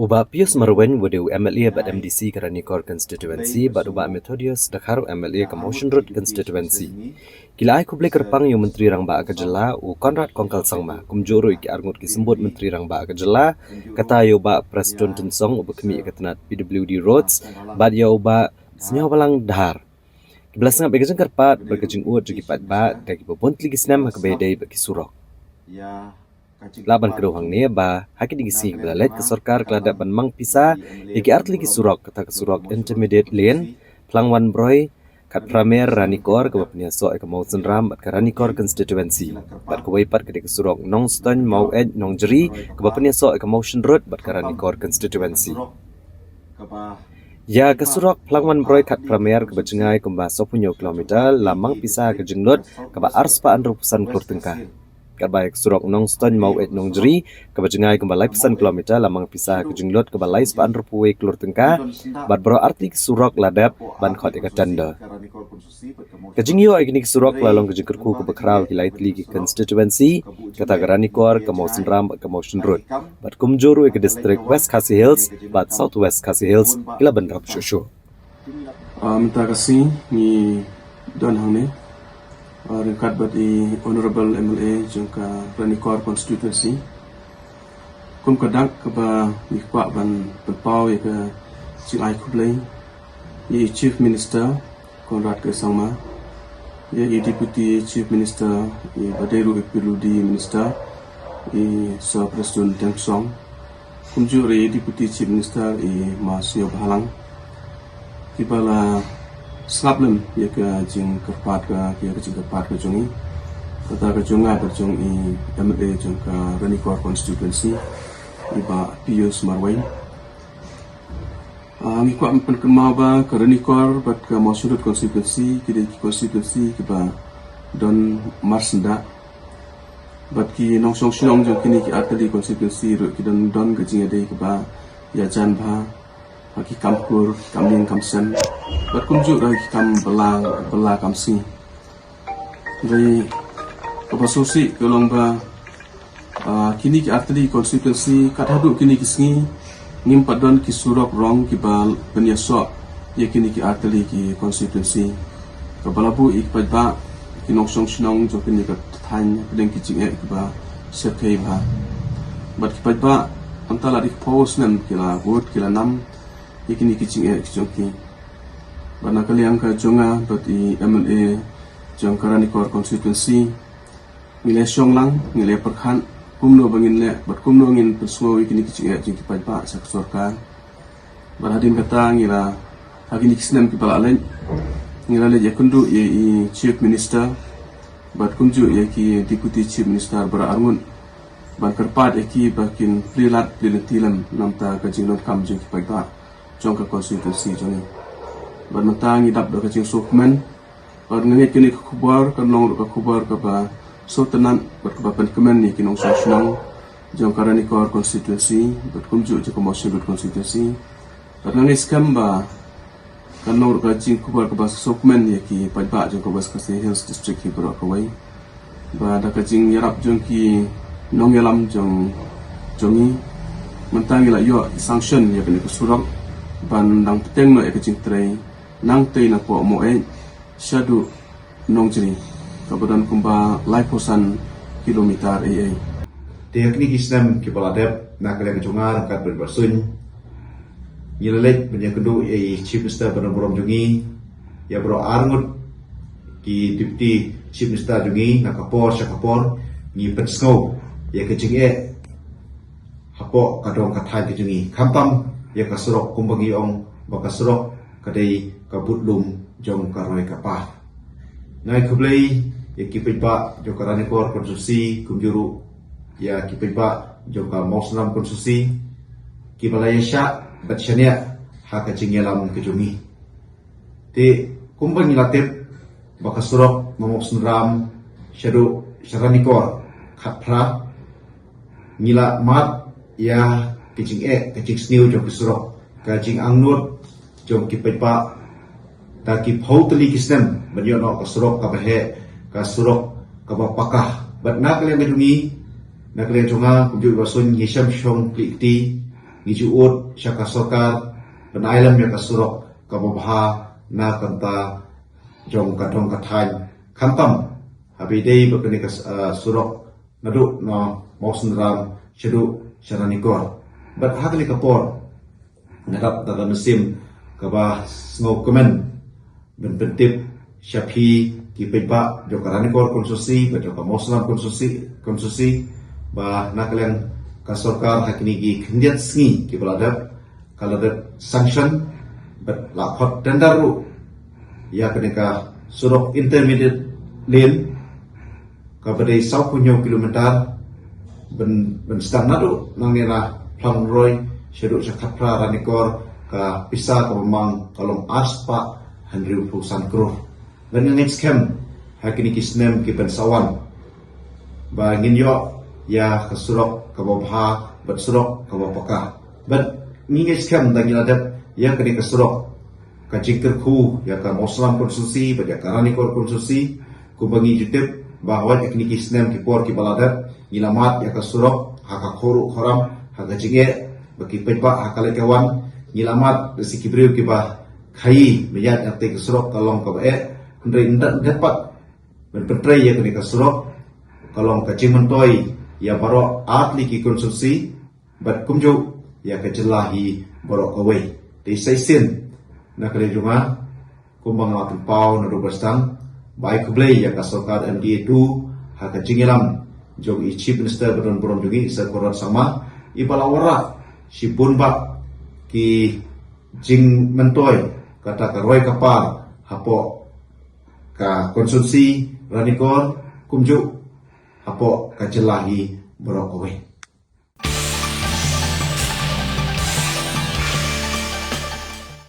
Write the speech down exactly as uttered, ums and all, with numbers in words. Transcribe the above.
Bah Pius Marwein, u dei u M L A bad M D C ka Ranikor Constituency, bad u Bah Methodius Dkhar, u M L A ka Mawshynrut Constituency, ki la ai khublei kyrpang ïa u Myntri Rangbah ka jylla, u Conrad Kongkal Sangma, kumjuh ruh ïa ki arngut ki symbud Myntri Rangbah ka jylla, kata ïa u Bah Prestone Tynsong, uba khmih ïa ka tnat P W D Roads, bad ïa u Bah Sniawbhalang Dhar. Ki ba la sngap ïa ka jingkyrpad bad ka jingud jong ki paidbah da kiba bun tylli ki snem ha kaba ïadei bad ki surok. Lah ban kdew hangne ba ha kine ki sngi kiba la leit, ka sorkar ka la dep ban mang pisa ïa ki artylli ki surok, kata ka surok Intermediate Lane, Phlangwanbroi, Khatphra Mer, Ranikor, kaba pynïasoh ïa ka Mawsynram bad ka Ranikor Constituency, bad kawei pat ka dei ka surok Nongstoiñ, Maweit, Nongjri, kaba pynïasoh ïa ka Mawshynrut bad ka Ranikor Constituency. Ïa ka surok Phlangwanbroi, Khatphra Mer, kaba jngai kumba sawphew hynñiew kilometer, la mang pisa ka jinglut kaba arspah hynriewphew san klur tyngka. Katba ïa ka surok Nongstoiñ, Maweit, Nongjri, kaba jngai kumba laiphew san kilometer, la mang pisa ka jinglut kaba laispah hynriewphew wei klur tyngka, bad baroh artylli ki surok la dep ban khot ïa ka tender. Ka jingïoh ïa kine ki surok la long ka jingkyrkhu kaba khraw ïa ki lai tylli ki constituency, kata ka Ranikor, ka Mawsynram, ka Mawshynrut, bad kumjuh ruh ïa ka district West Khasi Hills bad South West Khasi Hills, ki la bynrap shuh shuh. Ah, mynta ka sngi ngi don hangne, ah, ryngkat bad i Honorable M L A jong ka Ranikor Constituency. Kum ka dak kaba ngi kwah ban pynpaw ïa ka jingai khublei ïa i Chief Minister Conrad K Sangma, ïa i Deputy Chief Minister, i ba dei ruh i P W D Minister, i Sir Prestone Tynsong, kumjuh ruh i Deputy Chief Minister, i Ma Sniawbhalang, kiba la sngap lem ïa ka jingkyrpad ka, ïa ka jingkyrpad ka jong i, kata ka jong nga bad jong i M L A jong ka Ranikor Constituency, i Bah Pius Marwein. Ah, ngi kwah pynkynmaw ba ka Ranikor bad ka Mawshynrut Constituency ki dei ki constituency kiba don marsyndah, bad ki nongshong shnong jong kine ki artylli constituency ruh ki don, don ka jingïadei kaba ïajan bha ha ki kam kur, ki kam ïing kam sem, bad kumjuh ruh ki kam bylla, bylla kam sngi. Dei kaba sngewsih ka long ba, ah, kine ki artylli constituency, kat haduh kine ki sngi ngim pat don ki surok rong kiba pynïasoh ïa kine ki artylli ki constituency, kaba la buh ïa ki paidbah, ki nongshong shnong jong kine ki thaiñ hapdeng ki jingeh kiba shyrkhei bha. Bad ki paidbah, hangta la dei ki phew snem ki la bud, ki la nam ïa kine ki jingeh ki jong ki. Bad na ka liang ka jong nga bad i M L A jong ka Ranikor Constituency, ngi la shong lang, ngi la pyrkhat kumno ba ngin leh bad kumno ngin pynsngew ïa kine ki jingeh jong ki paidbah sha ka sorkar. Bad hadien kata ngi la, ha kine ki snem kiba la leit, ngi la leit ïakynduh ïa i Chief Minister bad kumjuh ïa ki Deputy Chief Minister baroh arngut, ban kyrpad ïa ki ba kin plie lad plie lynti lem namar ka jingdonkam jong ki paidbah jong ka constituency jong ngi. Bad mynta ngi dap da ka jingsngewkmen, bad nga ngeit kane ka khubor kan long ruh ka khubor kaba sngewtynnat bad kaba pynkmen ïa ki nongshong shnong jong ka Ranikor Constituency bad kumjuh jong ka Mawshynrut Constituency. Bad nga ngeit skhem ba kan long ruh ka jingkhubor kaba sngewkmen ïa ki paidbah jong ka West Khasi Hills District hi baroh kawei. Ba da ka jingïarap jong ki nongïalam jong, jong ngi, mynta ngi la ïoh sanction ïa kane ka surok ban dang bteng noh ïa ka jingtrei nangtei napoh Maweit shaduh Nongjri, kaba don kumba laiphew san kilometer ei ei. Te ha kine ki snem kiba la dep, na ka liang jong nga ryngkat bad i Bah Suiñ, ngi la leit ban ïakynduh ïa i Chief Minister ba don burom jong ngi, ïa baroh arngut ki Deputy Chief Minister jong ngi, na ka por sha ka por ngi pynsngew ïa ka jingeh hapoh ka dong ka thaiñ ka jong ngi, khamtam ïa ka surok kumba ngi ong ba ka surok ka dei ka budlum jong ka roi ka par. Nga ai khublei ïa ki paidbah jong ka Ranikor Constituency kumjuh ruh ïa ki paidbah jong ka Mawsynram Constituency kiba la ïashah bad shaniah ha ka jingïalam ka jong ngi. Te kumba ngi la tip ba ka surok na Mawsynram shaduh sha Ranikor Khatphra, ngi la mad ïa ka jingeh ka jingsniew jong ka surok, ka jingangnud jong ki paidbah da ki phew tylli ki snem ban ïoh noh ka surok kaba heh, ka surok kaba paka. Bad na ka liang ka jong ngi, na ka liang jong nga kumjuh i Bah Suiñ, ngi shem shong plie kti Ngi ju ud sha ka sorkar ban ai lem ïa ka surok kaba bha na ka bynta jong ka dong ka thaiñ, khamtam haba ïadei bad kane ka surok naduh na Mawsynram shaduh sha Ranikor. Bad ha kane ka por nga dap da ka mynsiem kaba sngewkmen ban pyntip sha phi ki paidbah jong ka Ranikor Constituency bad jong ka Mawsynram Constituency, ba na ka liang ka sorkar ha kine ki khyndiat sngi kiba la dep ka la dep sanction bad la khot tender ruh ïa kane ka surok intermediate lane kaba dei saw phew hynñiew kilometer ban sdang naduh nangne na Phlangroi shaduh sha Khatphra Ranikor. Ka pisa kaba mang ka long arspah hynriew phew san klur. Bad nga ngeit skhem ha kine ki snem kiban sa wan ba ngin ïoh ïa ka surok kaba bha bad surok kaba paka. Bad ngi ngeit skhem da ngi la dep ïa kane ka surok, ka jingkyrkhu ïa ka Mawsynram Constituency bad ïa ka Ranikor Constituency, kumba ngi ju tip ba hawai ha kine ki snem ki por kiba la dep ngi la mad ïa ka surok ha ka khorruh khoram, ha ka jingeh ba ki paidbah ha ka leit ka wan. Ngi la mad da shi ki briew kiba khaïi ba ïaid ïa ka surok ka long kaba eh. Hynrei ynda dep pat ban pyntrei ïa kane ka surok ka long ka jingmyntoi ïa baroh artylli ki constituency bad kumjuh ïa ka jylla hi baroh kawei. Te sa shisien na ka liang jong nga, kumba nga la pynpaw naduh ba sdang, ba ai khublei ïa ka sorkar M D A two ha ka jingïalam jong i Chief Minister ba don burom jong ngi, i Sir Conrad Sangma, iba la wanrah shibun bah ki jingmyntoi, kata ka roi ka par hapoh ka constituency Ranikor kumjuh hapoh ka jylla hi baroh kawei.